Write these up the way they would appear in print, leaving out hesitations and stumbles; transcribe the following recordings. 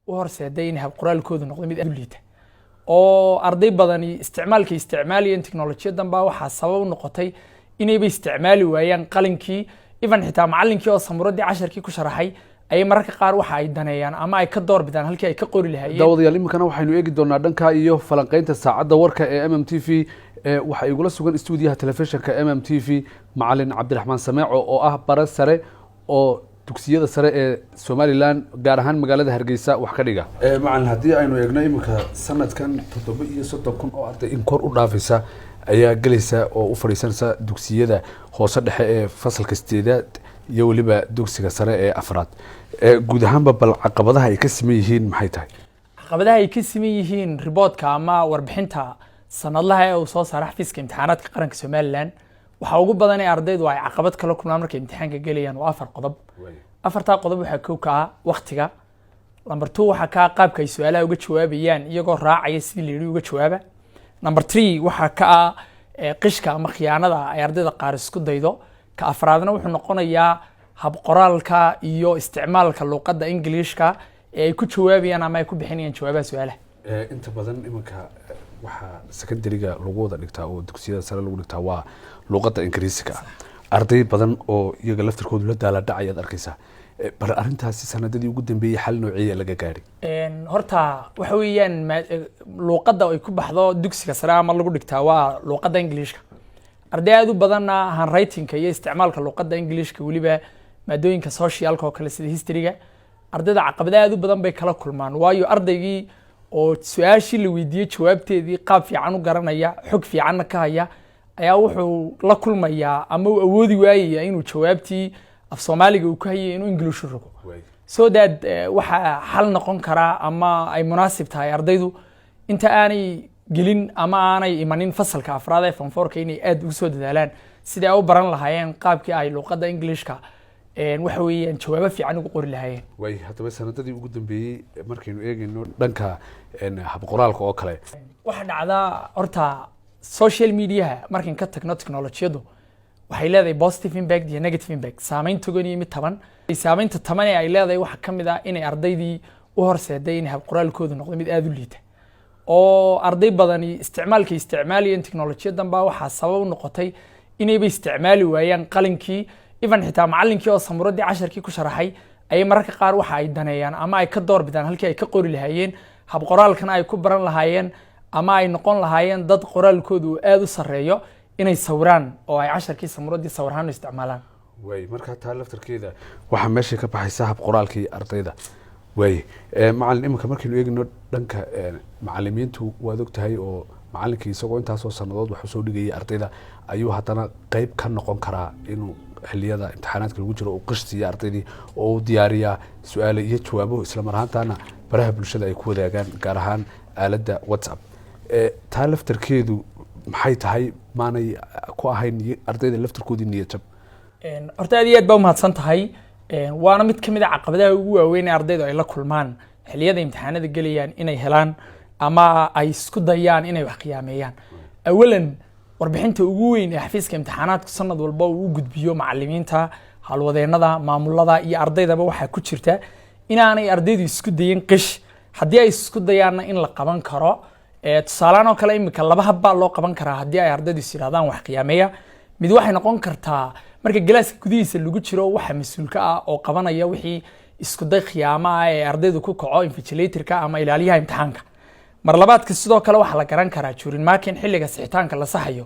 U horseeday in hab qoraalkoodu noqdo mid aad u liita, oo arday badani isticmaalkay isticmaalayeen teknolojiyadan baa waxaa sabab u noqotay inayba isticmaali waayaan qalinkii. Even xitaa macallinkii oo samuradii casharkii ku sharaxay ayay mararka qaar waxa ay daneeyaan ama ay ka door bidaan halkii ay ka qori lahaayeen. Daawadayaal, iminkana waxaynu eegi doonaa dhanka iyo falanqeynta saacadda warka ee MMTV. Waxaa igula sugan stuudiyaha telefishinka MMTV macalin Cabdiraxmaan Sameeco, oo ah bare sare oo dugsiyada sare ee Somaliland, gaar ahaan magaalada Hargeysa, wax ka dhiga. Macalin, haddii aynu eegno iminka sanadkan, 37,000 oo arday in kor u dhaafaysa ayaa gelaysa oo u fadhiisanaysa dugsiyada hoose dhexe ee fasalka sideedaad iyo weliba dugsiga sare ee afraad. Guud ahaanba, bal caqabadaha ay ka siman yihiin maxay tahay? Caqabadaha ay ka siman yihiin reportka ama warbixinta sanadlaha ee uu soo saara xafiiska imtixaanaadka qaranka Somaliland, waxaa ugu badan ee ardaydu ay caqabad kala kulmaan markay imtixaanka gelayaan waa afar qodob. Afartaa qodob waxaa kow ka ah waktiga. Number two waxaa ka ah qaabka ay su-aalaha uga jawaabayaan, iyagoo raacaya sidii la yidhi uga jawaaba. Number three waxaa ka ah qishka ama khiyaanada ay ardayda qaar isku daydo. Ka afraadna wuxuu noqonayaa hab qoraalka iyo isticmaalka luuqadda Englishka ee ay ku jawaabayaan ama ay ku bixinayaan jawaabaha su-aalaha. Inta badan iminka waxaa secondary-ga lagu wada dhigtaa oo dugsiyada sare lagu dhigtaa waa luuqadda Ingiriisiga ah. Arday badan oo iyaga laftirkoodu la daala dhacayaad arkaysaa. Bal arrintaasi sanadadii ugu dambeeyey xal noociya laga gaadhay? Horta waxa weeyaan luuqadda ay ku baxdo dugsiga sare ama lagu dhigtaa waa luuqadda Englishka. Arday aad u badanna handwritingka iyo isticmaalka luuqadda Englishka, weliba maadooyinka socialka oo kale sida historyga, ardayda caqabado aad u badan bay kala kulmaan, waayo ardaygii oo su-aashii la weydiiyey jawaabteedii qaab fiican u garanaya, xog fiicanna ka haya, ayaa wuxuu la kulmayaa ama uu awoodi waayaya inuu jawaabtii af Soomaaliga uu ka hayay inuu English u rogo. So that waxaa xal noqon karaa ama ay munaasib tahay ardaydu inta aanay gelin ama aanay imanin fasalka afraad ee form fourka inay aad ugu soo dadaalaan sidii ay u baran lahaayeen qaabkii ay luuqadda Englishka waxa weeyaan jawaabo fiican ugu qori lahaayeen. Waay, haddaba sanadadii ugu dambeeyey markaynu eegayno dhanka habqoraalka oo kale? Waxaa dhacdaa horta social mediaha markayn ka tagno, technolojiyadu waxay leedahay positive impact iyo negative impact, saameyn togan iyo mid taban. Saameynta taban ee ay leedahay waxaa ka mid ah inay ardaydii u horseeday in hab qoraalkoodu noqdo mid aada u liita, oo arday badani isticmaalkay isticmaalayeen teknolojiyadan baa waxaa sabab u noqotay inayba isticmaali waayaan qalinkii. Even xitaa macallinkii oo samuradii casharkii ku sharaxay ayay mararka qaar waxa ay daneeyaan ama ay ka door bidaan halkii ay ka qori lahaayeen, hab qoraalkana ay ku baran lahaayeen ama ay noqon lahaayeen dad qoraalkoodu uu aada u sarreeyo, inay sawiraan oo ay casharkii samuradii sawir ahaan u isticmaalaan. Waay, markaa taa laftarkeeda waxaa meesha ka baxaysa hab qoraalkii ardayda. Waay, macalin, iminka markaynu eegno dhanka macalimiintu, waad og tahay oo macalinkii isagoo intaasoo sanadood wax usoo dhigayay ardayda ayuu haddana qeyb ka noqon karaa inuu xiliyada imtixaanaadka lagu jiro uu qish siiya ardaydii oo u diyaariyaa su-aale iyo jawaabo, isla mar ahaantaana baraha bulshada ay ku wadaagaan, gaar ahaan aaladda WhatsApp. Taa laftarkeedu maxay tahay? Maanay ku ahayn ardayda laftarkoodii niyad jab? Horta aad iyo aad baa umahadsan tahay. Waana mid ka mid a caqabadaha ugu waaweyn ee ardaydu ay la kulmaan xilliyada imtixaanada gelayaan, inay helaan ama ay isku dayaan inay wax qiyaameeyaan. Awalan, warbixinta ugu weyn ee xafiiska imtixaanaadku sanad walba uu u gudbiyo macalimiinta, halwadeenada, maamulada iyo ardaydaba waxaa ku jirta inaanay ardaydu isku dayin qish. Haddii ay isku dayaanna in la qaban karo. Tusaalehaan oo kale, imika laba hab baa loo qaban karaa haddii ay ardaydu is yidhahdaan wax qiyaameeya. Mid waxay noqon kartaa marka galaaska gudihiisa lagu jiro, waxa mas-uulka ah oo qabanaya wixii isku day khiyaamo ah ee ardaydu ku kaco invigilatorka ama ilaaliyaha imtixaanka. Mar labaadka, sidoo kale waxaa la garan karaa during marking, xilliga sixitaanka la saxayo,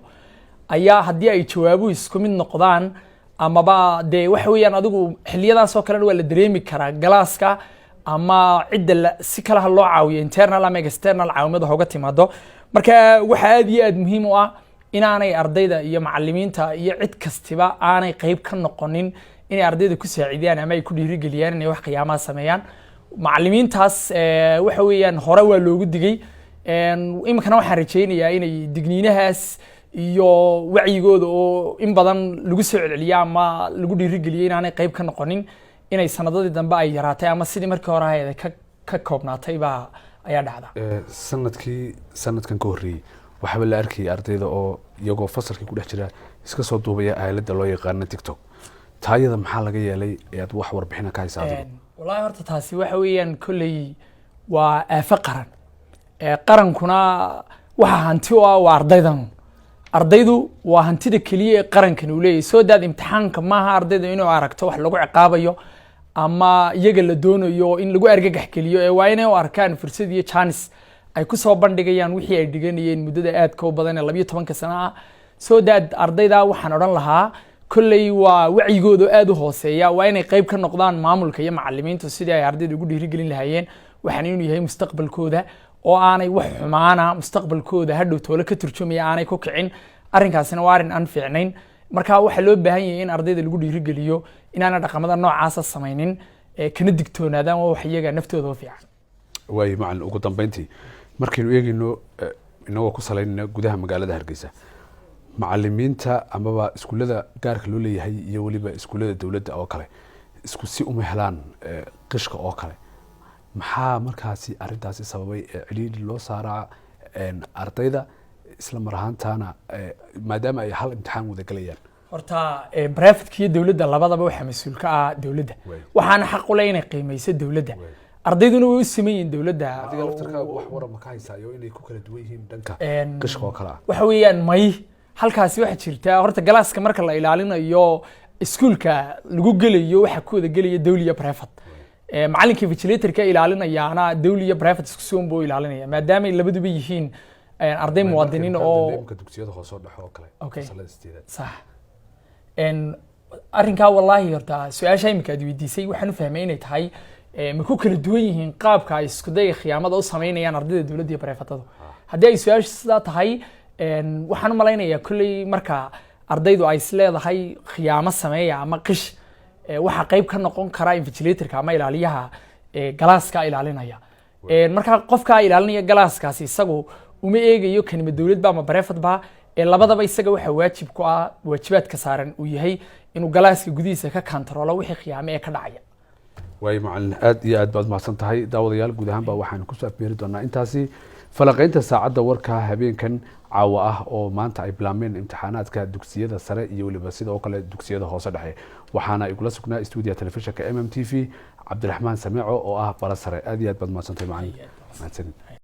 ayaa haddii ay jawaabuhu isku mid noqdaan amaba dee waxa weeyaan adigu xilliyadaas oo kalena waa la dareemi karaa galaaska ama cidda si kalaha loo caawiyo, internal ama external caawimada hoga timaado. Marka waxaa aad iyo aad muhiim u ah inaanay ardayda iyo macalimiinta iyo cid kastiba aanay qeyb ka noqonin inay ardayda ku saacidiyaan ama ay ku dhiirigeliyaan inay wax qiyaamaha sameeyaan. Macalimiintaas waxa weeyaan hore waa loogu digay. Iminkana waxaan rajaynayaa inay digniinahaas iyo wacyigooda oo in badan lagu soo celceliya ama lagu dhiirigeliyo inaanay qeyb ka noqonin, inay sanadadii dambe ay yaraatay ama sidii markii hore ahayd ka koobnaatay baa ayaa dhacda. Sanadkii sanadkan ka horreeyey waxaaba la arkayay ardayda oo iyagoo fasalkii ku dhex jira iska soo duubaya aaladda loo yaqaano TikTok. Taayada maxaa laga yeelay ee aad wax warbixina ka haysa adigu? Wallahi horta taasi waxa weeyaan kolley Waa aafo qaran. Qarankuna waxa hanti u ah waa ardaydan. Ardaydu waa hantida keliya ee qarankan uu leeyahay. Soo daad imtixaanka maaha ardayda inuu aragto wax lagu ciqaabayo ama iyaga la doonayo in lagu argagax geliyo, ee waa inay u arkaan fursad iyo chance ay kusoo bandhigayaan wixii ay dhiganayeen muddada aadka u badan ee 12-ka sano ah. Soo daad ardayda waxaan odhan lahaa, kolley waa wacyigooda aad u hooseeya, waa inay qayb ka noqdaan maamulka iyo macalimiintu sidii ay ardayda ugu dhiirigelin lahaayeen waxaan inuu yahay mustaqbalkooda, oo aanay wax xumaana mustaqbalkooda hadhow toole ka turjumaya aanay ku kicin. Arrinkaasina waa arrin aan fiicnayn. Marka waxaa loo baahan yahay in ardayda lagu dhiirigeliyo inaana dhaqamada noocaasa samaynin, kana digtoonaadaan. Waa wax iyaga naftooda u fiican. Waayo macalin, ugu dambeyntii, markaynu eegeyno, inagoo ku salaynayna gudaha magaalada Hargeysa, macalimiinta amaba iskuullada gaarka loo leeyahay iyo weliba iskuullada dowladda oo kale isku si uma helaan qishka oo kale. Maxaa markaasi arrintaasi sababay ee cidhiidhi loo saaraa ardayda, isla mar ahaantaana maadaama ay hal imtixaan wada gelayaan? Horta private-ka iyo dowladda labadaba waxaa mas-uul ka ah dowladda. Waxaana xaq u leh inay qiimeyso dowladda. Ardayduna way u siman yihiin dowladda. Adiga laftarkaaga wax waran ma ka haysaayo inay ku kala duwan yihiin dhanka qishka oo kale ah? Waxa weeyaan, may, halkaasi waxaa jirta horta class-ka marka la ilaalinayo, iskuulka lagu gelayo, waxaa ku wada gelaya dowli iyo private. Macallinka invigilator-ka ilaalinayaana dowli iyo private isku si un buu ilaalinaya, maadaama ay labaduba yihiin arday muwaadiniin oo Imka dugsiyada hoose oo dhexe oo kale, fasalada sideedaad. Sax. Arrinkaa wallaahi horta su-aasha imika aad weydiisay waxaan u fahmay inay tahay ma ku kala duwan yihiin qaabka ay isku dayga khiyaamada u sameynayaan ardayda dowladda iyo private-adu. Haddii ay su-aashu sidaa tahay, waxaan u malaynayaa kolley marka ardaydu ay isleedahay khiyaamo sameeya ama qish, waxaa qayb ka noqon kara invigilator-ka ama ilaaliyaha class-ka ilaalinaya. Marka qofka ilaalinaya class-kaasi isagu uma eegayo kanima dowlad ba ama private ba, ee labadaba isaga waxaa waajib ku ah, waajibaadka saaran uu yahay inuu class-ka gudihiisa ka kantaroolo wixii khiyaame ee ka dhacaya. Waayo macalin, aad iyo aad baad mahadsan tahay. Daawadayaal, guud ahaan ba waxaan kusoo afmeeri doonaa intaasi falaqeynta saacadda warka habeenkan caawa ah, oo maanta ay bilaabmeen imtixaanaadka dugsiyada sare iyo weliba sidoo kale dugsiyada hoose dhexe. Waxaana igula sugnaa stuudiya telefishinka MM TV Cabdiraxmaan Sameeco oo ah bara sare. Aad iyo aad baad mahadsantahay macalin, mahadsanid.